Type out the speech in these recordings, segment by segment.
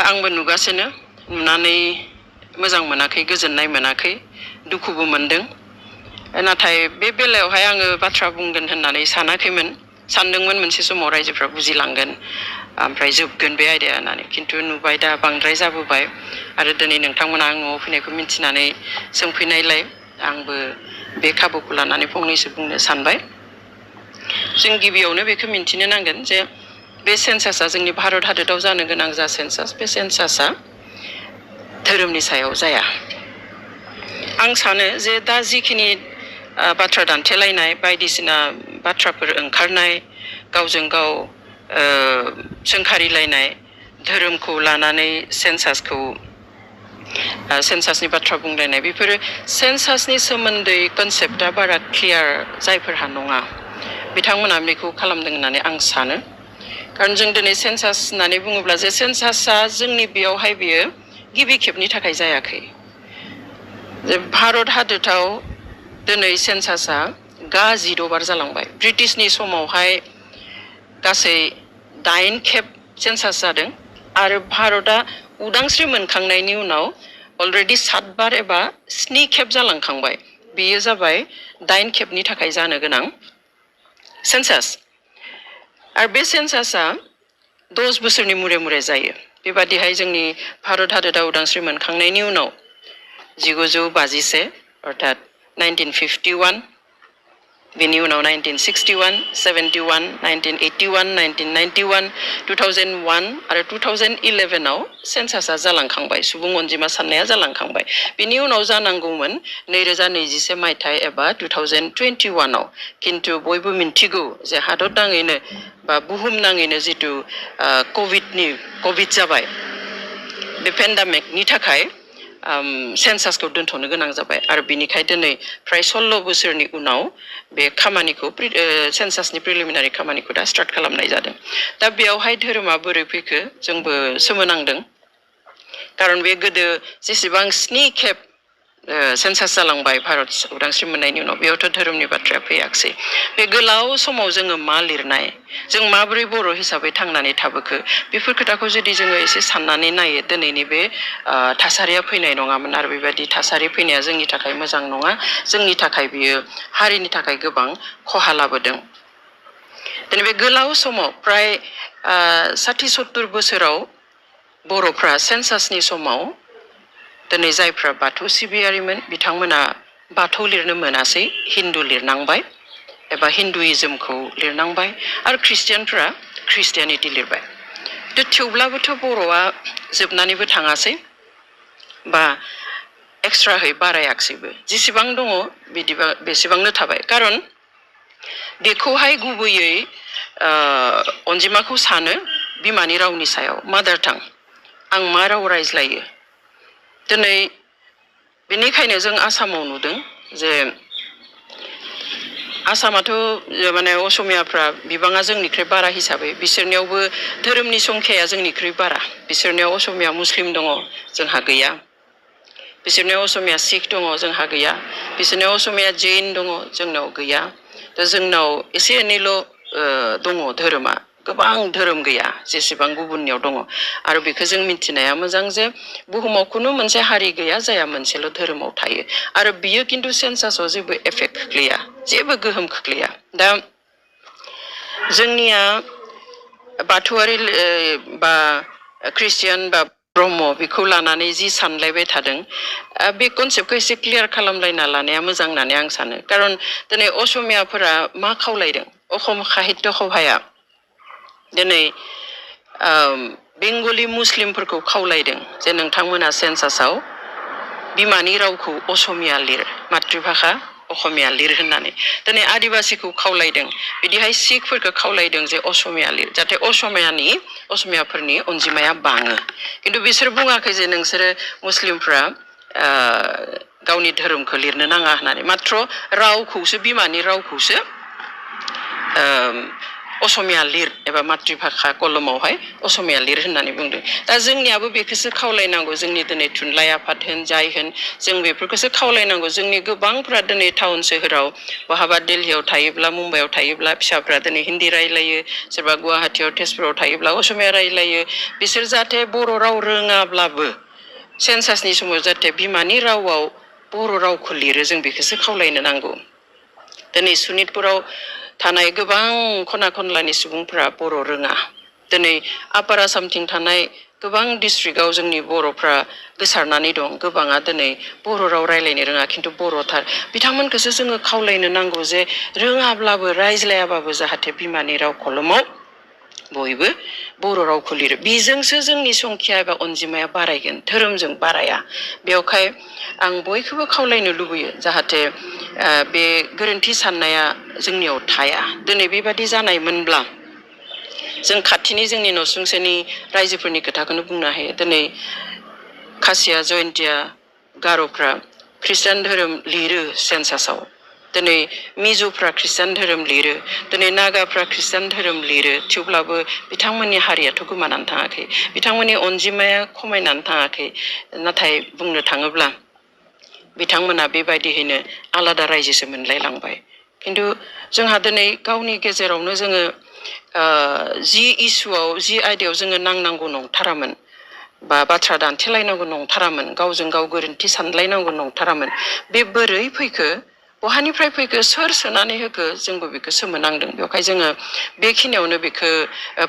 आंबो नुगासिनो नुनानै मोजां मोनाखै गोजोननाय मोनाखै दुखुबो मोनदों नाथाय बे बेलायावहाय आङो बाथ्रा बुंगोन होननानै सानाखैमोन सानदोंमोन मोनसे समाव रायजोफ्रा बुजिलांगोन ओमफ्राय जोबगोन बे आयदाया होननानै खिन्थु नुबाय दा बांद्राय जाबोबाय आरो दिनै नोंथांमोना आं न'आव फैनायखौ मिन्थिनानै सोंफैनायलाय आंबो बे खाबुखौ लानानै फंनैसो बुंनो सानबाय जों गिबियावनो बेखौ मिन्थिनो नांगोन जे बे सेन्सासआ जोंनि भारत हादराव जानो गोनां जा सेन्सास बे सेन्सासआ धोरोमनि सायाव जाया आं सानो जे दा जिखिनि बाथ्रा दान्थेलायनाय बायदिसिना बाथ्राफोर ओंखारनाय गावजों गाव सोंखारिलायनाय धोरोमखौ लानानै सेन्सासनि बाथ्रा बुंलायनाय बेफोरो सेन्सासनि सोमोन्दै कनसेप्टआ बारा क्लियार जायफोरहा नङा बिथांमोना बेखौ खालामदों होननानै आं सानो खारन जों दिनै सेन्सास होननानै बुङोब्ला जे सेन्सासआ जोंनि बेयावहाय बियो गिबि खेबनि थाखाय जायाखै भारत हादराव दिनै सेन्सासआ 16 बार जालांबाय ब्रिटिशनि समावहाय गासै 8 खेब सेन्सास जादों आरो भारतआ उदांस्रि मोनखांनायनि उनाव अलरेडि 7 बार एबा 7 खेब जालांखांबाय बेयो जाबाय 8 खेबनि थाखाय जानो गोनां सेन्सास आरो बे सेन्सासआ 10 बोसोरनि मुरे मुरे जायो बेबादिहाय जोंनि भारत हादरा उदांस्रि मोनखांनायनि उनाव 1951 अर्थात 1951 बेनि उनाव 1961, 71, 1981, 1991, 2001 आरो 2011 आव सेन्सासआ जालांखांबाय सुबुं अनजिमा साननाया जालांखांबाय बेनि उनाव जानांगौमोन 2021 मायथाइ एबा 2021 आव किन्तु बयबो मिन्थिगौ जे हादर नाङैनो बा बुहुम नाङैनो जितु कभिड जाबाय बे पेन्डेमिकनि थाखाय सेन्सासखौ दोनथ'नो गोनां जाबाय आरो बिनिखाय दिनै फ्राय 16 बोसोरनि उनाव बे खामानिखौ सेन्सासनि प्रिलिमिनारि खामानिखौ दा स्टार्ट खालामनाय जादों दा बेयावहाय धोरोमा बोरै फैखो जोंबो सोमोनांदों खारन बे गोदो जेसेबां 7 खेब सेन्सास जालांबाय भारत उदांस्रि मोननायनि उनाव बेयावथ' धोरोमनि बाथ्राया फैयाखसै बे गोलाव समाव जोङो मा लिरनाय जों माबोरै बर' हिसाबै थांनानै थाबोखो बेफोर खोथाखौ जुदि जोङो एसे साननानै नायो दिनैनि बे थासारिया फैनाय नङामोन आरो बेबायदि थासारि फैनाया जोंनि थाखाय मोजां नङा जोंनि थाखाय बियो हारिनि थाखाय गोबां खहा लाबोदों दिनै बे गोलाव समाव फ्राय 60-70 बोसोराव बर'फ्रा सेन्सासनि समाव दिनै जायफ्रा बाथौ सिबियारिमोन बिथांमोना बाथौ लिरनो मोनासै हिन्दु लिरनांबाय एबा हिन्दुइजमखौ लिरनांबाय आरो ख्रिस्टियानफ्रा ख्रिस्टियानिटि लिरबाय थेवब्लाबोथ' बर'आ जोबनानैबो थाङासै बा एक्सट्राहै बारायाखसैबो जेसेबां दङ बिदिबा बेसेबांनो थाबाय खारन बेखौहाय गुबैयै अनजिमाखौ सानो बिमानि रावनि सायाव मादार टां आं मा राव रायज्लायो दिनै बेनिखायनो जों आसामाव नुदों जे आसामाथ' माने असमियाफ्रा बिबाङा जोंनिख्रुइ बारा हिसाबै बिसोरनियावबो धोरोमनि संख्याया जोंनिख्रुइ बारा बिसोरनियाव असमिया मुस्लिम दङ जोंहा गैया बिसोरनियाव असमिया सिख दङ जोंहा गैया बिसोरनियाव असमिया जैन दङ जोंनाव गैया दा जोंनाव एसे एनैल' दङ धोरोमा गोबां धोरोम गैया जेसेबां गुबुननियाव दङ आरो बेखौ जों मिथिनाया मोजां जे बुहुमाव खुनु मोनसे हारि गैया जाया मोनसेल' धोरोमाव थायो आरो बियो किन्तु सेन्सासआव जेबो एफेक्ट खोख्लैया जेबो गोहोम खोख्लैया दा जोंनिया बाथौआरि बा ख्रिस्टियान बा ब्रह्म बेखौ लानानै जि सानलायबाय थादों बे कनसेप्टखौ एसे क्लियार खालामलायना लानाया मोजां होननानै आं सानो खारन दिनै असमियाफोरा मा खावलायदों अखम साहित्य सभाया दिनै बेंगलि मुस्लिमफोरखौ खावलायदों जे नोंथांमोना सेन्सासआव बिमानि रावखौ असमिया लिर मातृभाषा असमिया लिर होननानै दिनै आदिबासिखौ खावलायदों बिदिहाय सिखफोरखौ खावलायदों जे असमिया लिर जाहाथे असमियाफोरनि अनजिमाया बाङो किन्तु बिसोर बुङाखै जे नोंसोरो मुस्लिमफ्रा गावनि धोरोमखौ लिरनो नाङा होननानै मात्र रावखौसो बिमानि रावखौसो असमिया लिर एबा मातृभाषा कलमावहाय असमिया लिर होननानै बुंदों दा जोंनियाबो बेखौसो खावलायनांगौ जोंनि दिनै थुनलाइ आफाद होन जाय होन जों बेफोरखौसो खावलायनांगौ जोंनि गोबांफ्रा दिनै टाउन सोहोराव बहाबा दिल्लीयाव थायोब्ला मुम्बाइआव थायोब्ला फिसाफ्रा दिनै हिन्दी रायलायो सोरबा गुवाहाटीयाव तेजपुराव थायोब्ला असमिया रायलायो बिसोर जाहाथे बर' राव रोङाब्लाबो सेन्सासनि समाव जाहाथे बिमानि रावाव बर' रावखौ लिरो जों बेखौसो खावलायनो नांगौ दिनै सनितपुराव थानाय गोबां खना खनलानि सुबुंफोरा बर' रोङा दिनै आपार आसामथिं थानाय गोबां डिस्ट्रिक्टआव जोंनि बर'फ्रा गोसारनानै दं गोबाङा दिनै बर' राव रायलायनो रोङा खिन्थु बर'थार बिथांमोनखौसो जोङो खावलायनो नांगौ जे रोङाब्लाबो रायज्लायाबाबो जाहाथे बिमानि राव कलमाव बयबो बर' रावखौ लिरो बेजोंसो जोंनि संख्या एबा अनजिमाया बारायगोन धोरोमजों बाराया बेवहाय आं बयखौबो खावलायनो लुबैयो जाहाथे बे गोरोन्थि साननाया जोंनियाव थाया दिनै बेबादि जानायमोनब्ला जों खाथिनि जोंनि नसुंसेनि रायजोफोरनि खोथाखौनो बुंनो हायो दिनै खासिया जयन्तिया गार'फ्रा ख्रिस्टान धोरोम लिरो सेन्सासाव दिनै मिज'फ्रा ख्रिस्टान धोरोम लिरो दिनै नागाफ्रा ख्रिस्टान धोरोम लिरो थेवब्लाबो बिथांमोननि हारियाथ' गोमानानै थाङाखै बिथांमोननि अनजिमाया खमायनानै थाङाखै नाथाय बुंनो थाङोब्ला बिथांमोना बेबायदियैनो आलादा रायजोसो मोनलायलांबाय खिन्थु जोंहा दिनै गावनि गेजेरावनो जोङो जि इसुआव जि आयदायाव जोङो नांनांगौ नंथारामोन बा बाथ्रा दान्थेलायनांगौ नंथारामोन गावजों गाव गोरोन्थि सानलायनांगौ नंथारामोन बे बोरै फैखो बहानिफ्राय फैखो सोर सोनानै होखो जोंबो बेखौ सोमोनांदों बेवहाय जोङो बेखिनियावनो बेखौ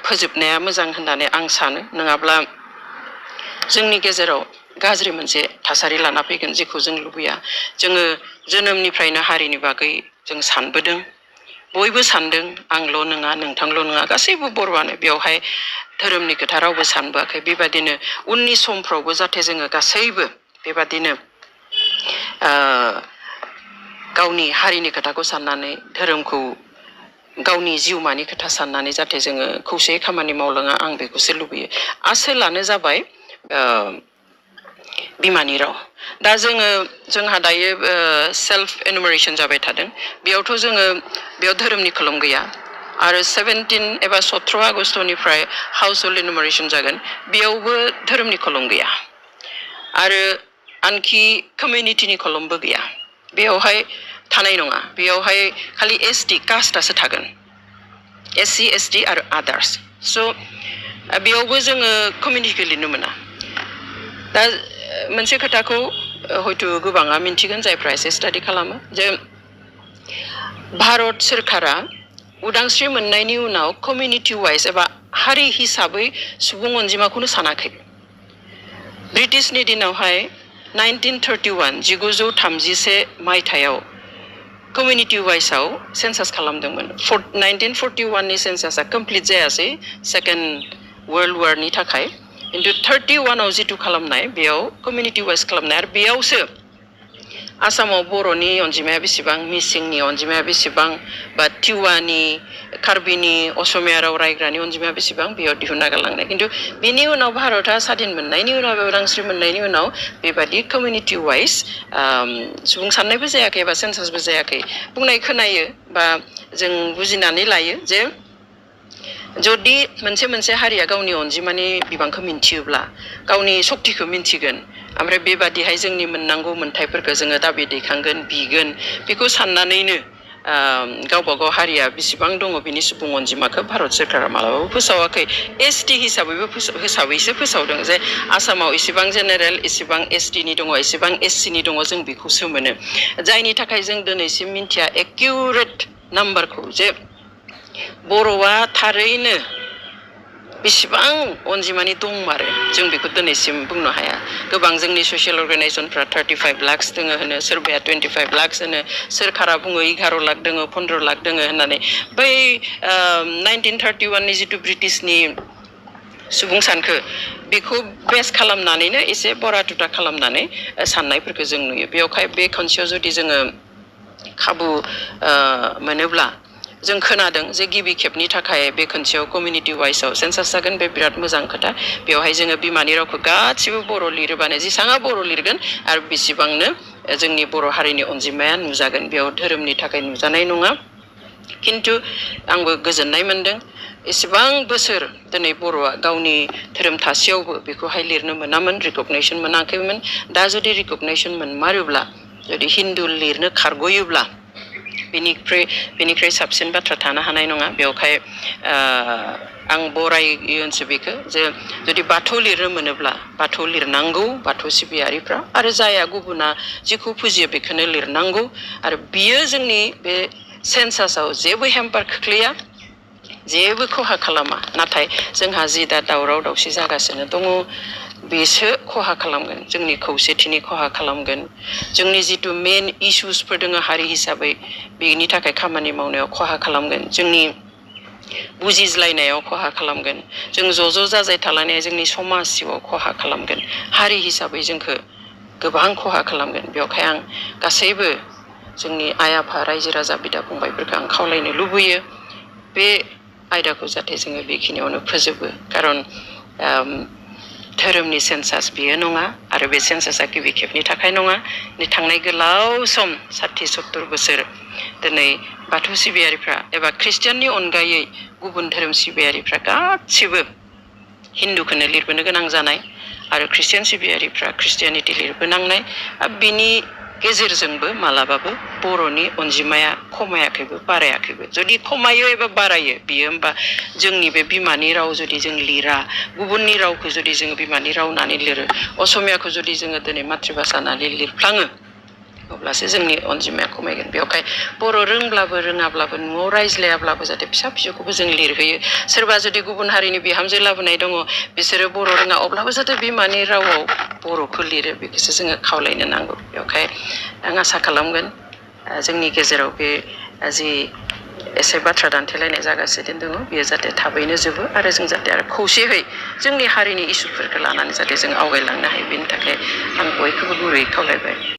फोजोबनाया मोजां होननानै आं सानो नङाब्ला जोंनि गेजेराव गाज्रि मोनसे थासारि लाना फैगोन जेखौ जों लुबैया जोङो जोनोमनिफ्रायनो हारिनि बागै जों सानबोदों बयबो सानदों आंल' नङा नोंथांल' नङा गासैबो बर'आनो बेवहाय धोरोमनि खोथा रावबो सानबोआखै बेबादिनो उननि समफ्रावबो जाहाथे जोङो गासैबो बेबादिनो गावनि हारिनि खोथाखौ साननानै धोरोमखौ गावनि जिउमानि खोथा साननानै जाहाथे जोङो खौसेयै खामानि मावलाङा आं बेखौसो लुबैयो आसोलानो जाबाय बिमानि राव दा जोंहा दायो सेल्फ एनुमारेसन जाबाय थादों बेयावथ' जोङो बेयाव धोरोमनि खोलोम गैया आरो 17 एबा 17 आगस्टनिफ्राय हाउस हल्ड एनुमारेसन जागोन बेयावबो धोरोमनि खोलोम गैया आरो आनखि कमिउनिटिनि खोलोमबो गैया बेयावहाय थानाय नङा बेयावहाय खालि एसटि कास्टआसो थागोन एससि एसटि आरो आदार्स स' बेयावबो जोङो कमिउनिटिखौ लिरनो मोना दा मोनसे खोथाखौ हयथ' गोबाङा मिन्थिगोन जायफ्रा एसे स्टाडि खालामो जे भारत सोरखारा उदांस्रि मोननायनि उनाव कमिउनिटि वाइज एबा हारि हिसाबै सुबुं अनजिमाखौनो सानाखै ब्रिटिशनि दिनावहाय 1931 मायथाइयाव कमिउनिटि वाइजआव सेन्सास खालामदोंमोन 1941नि सेन्सासआ कमप्लिट जायासै सेकेन्ड वर्ल्ड वारनि थाखाय खिन्थु 31आव जिथु खालामनाय बेयाव कमिउनिटि वाइज खालामनाय आरो बेयावसो आसामाव बर'नि अनजिमाया बेसेबां मिसिंनि अनजिमाया बेसेबां बा टिवानि कार्बिनि असमिया राव रायग्रानि अनजिमाया बेसेबां बेयाव दिहुनना गालांनाय खिन्थु बिनि उनाव भारतआ स्वाधीन मोननायनि उनाव उदांस्रि मोननायनि उनाव बेबादि कमिउनिटि वाइज सुबुं साननायबो जायाखै एबा सेन्सासबो जायाखै बुंनाय खोनायो बा जों बुजिनानै लायो जे जुदि मोनसे हारिया गावनि अनजिमानि बिबांखौ मिन्थियोब्ला गावनि सक्तिखौ मिन्थिगोन ओमफ्राय बेबादिहाय जोंनि मोननांगौ मोन्थायफोरखौ जोङो दाबि दैखांगोन बिगोन बेखौ साननानैनो गावबा गाव हारिया बेसेबां दङ बिनि सुबुं अनजिमाखौ भारत सोरखारा मालाबाबो फोसावाखै एसटि हिसाबैसो फोसावदों जे आसामाव इसेबां जेनेरेल इसेबां एसटिनि दङ इसेबां एससिनि दङ जों बेखौसो मोनो जायनि थाखाय जों दिनैसिम मिन्थिया एक्युरेट नाम्बारखौ जे बर'आ थारैनो बेसेबां अनजिमानि दंमारो जों बेखौ दिनैसिम बुंनो हाया गोबां जोंनि ससियेल अर्गानाइजेसनफ्रा 35 लाख दङ होनो सोरबाया 25 लाख होनो सोरखारा बुङो 11 लाख दङ 15 लाख दङ होननानै बै 1931नि जिथु ब्रिटिशनि सुबुं सानखो बेखौ बेस खालामनानैनो एसे बरा तुटा खालामनानै साननायफोरखौ जों नुयो बेवहाय बे खनसेयाव जुदि जोङो खाबु मोनोब्ला जों खोनादों जे गिबि खेबनि थाखाय बे खनसेयाव कमिउनिटि वाइजआव सेन्सास जागोन बे बिराद मोजां खोथा बेवहाय जोङो बिमानि रावखौ गासिबो बर' लिरोबानो जेसेबां बर' लिरगोन आरो बेसेबांनो जोंनि बर' हारिनि अनजिमाया नुजागोन बेयाव धोरोमनि थाखाय नुजानाय नङा खिन्थु आंबो गोजोननाय मोनदों एसेबां बोसोर दिनै बर'आ गावनि धोरोम थासेयावबो बेखौहाय लिरनो मोनामोन रिकगनाइसन मोनाखैमोन दा जुदि रिकगनाइसन मोनमारोब्ला जुदि हिन्दु लिरनो खारग'योब्ला बेनिख्रुइ साबसिन बाथ्रा थानो हानाय नङा बेवहाय आं बरायोसो बेखौ जे जुदि बाथौ लिरनो मोनोब्ला बाथौ लिरनांगौ बाथौ सिबियारिफ्रा आरो जाया गुबुना जिखौ फुजियो बेखौनो लिरनांगौ आरो बियो जोंनि बे सेन्सासाव जेबो हेम्पार खोख्लैया जेबो खहा खालामा नाथाय जोंहा जि दा दावराव दावसि जागासिनो दङ बेसो खहा खालामगोन जोंनि खौसेथिनि खहा खालामगोन जोंनि जिथु मेन इस्युसफोर दङ हारि हिसाबै बेनि थाखाय खामानि मावनायाव खहा खालामगोन जोंनि बुजिज्लायनायाव खहा खालामगोन जों ज' जाजाय थालायनाया जोंनि समाज जिउआव खहा खालामगोन हारि हिसाबै जोंखौ गोबां खहा खालामगोन बेवहाय आं गासैबो जोंनि आइ आफा रायजो राजा बिदा फंबायफोरखौ आं खावलायनो लुबैयो बे आयदाखौ जाहाथे जोङो बेखिनियावनो फोजोबो खारन धोरोमनि सेन्सास बियो नङा आरो बे सेन्सासा गिबि खेबनि थाखाय नङा थांनाय गोलाव सम 60-70 बोसोर दिनै बाथौ सिबियारिफ्रा एबा ख्रिस्टियाननि अनगायै गुबुन धोरोम सिबियारिफ्रा गासिबो हिन्दुखौनो लिरबोनो गोनां जानाय आरो ख्रिस्टियान सिबियारिफ्रा ख्रिस्टियानिटि लिरबोनांनाय बिनि गेजेरजोंबो मालाबाबो बर'नि अनजिमाया खमायाखैबो बारायाखैबो जुदि खमायो एबा बारायो बियो होमबा जोंनि बे बिमानि राव जुदि जों लिरा गुबुननि रावखौ जुदि जोङो बिमानि राव होननानै लिरो असमियाखौ जुदि जोङो दिनै मातृभाषा होननानै लिरफ्लाङो अब्लासो जोंनि अनजिमाया खमायगोन बेवहाय बर' रोंब्लाबो रोङाब्लाबो न'आव रायज्लायाब्लाबो जाहाथे फिसा फिसौखौबो जों लिरहोयो सोरबा जुदि गुबुन हारिनि बिहामजो लाबोनाय दङ बिसोरो बर' रोङा अब्लाबो जाहाथे बिमानि रावाव बर'खौ लिरो बेखौसो जोङो खावलायनो नांगौ बेवहाय आं आसा खालामगोन जोंनि गेजेराव बे जि एसे बाथ्रा दान्थेलायनाय जागासिनो दङ बेयो जाहाथे थाबैनो जोबो आरो जों जाहाथे आरो खौसेयै जोंनि हारिनि इसुफोरखौ लानानै जाहाथे जों आवगायलांनो हायो बेनि थाखाय आं बयखौबो गुरैयै खावलायबाय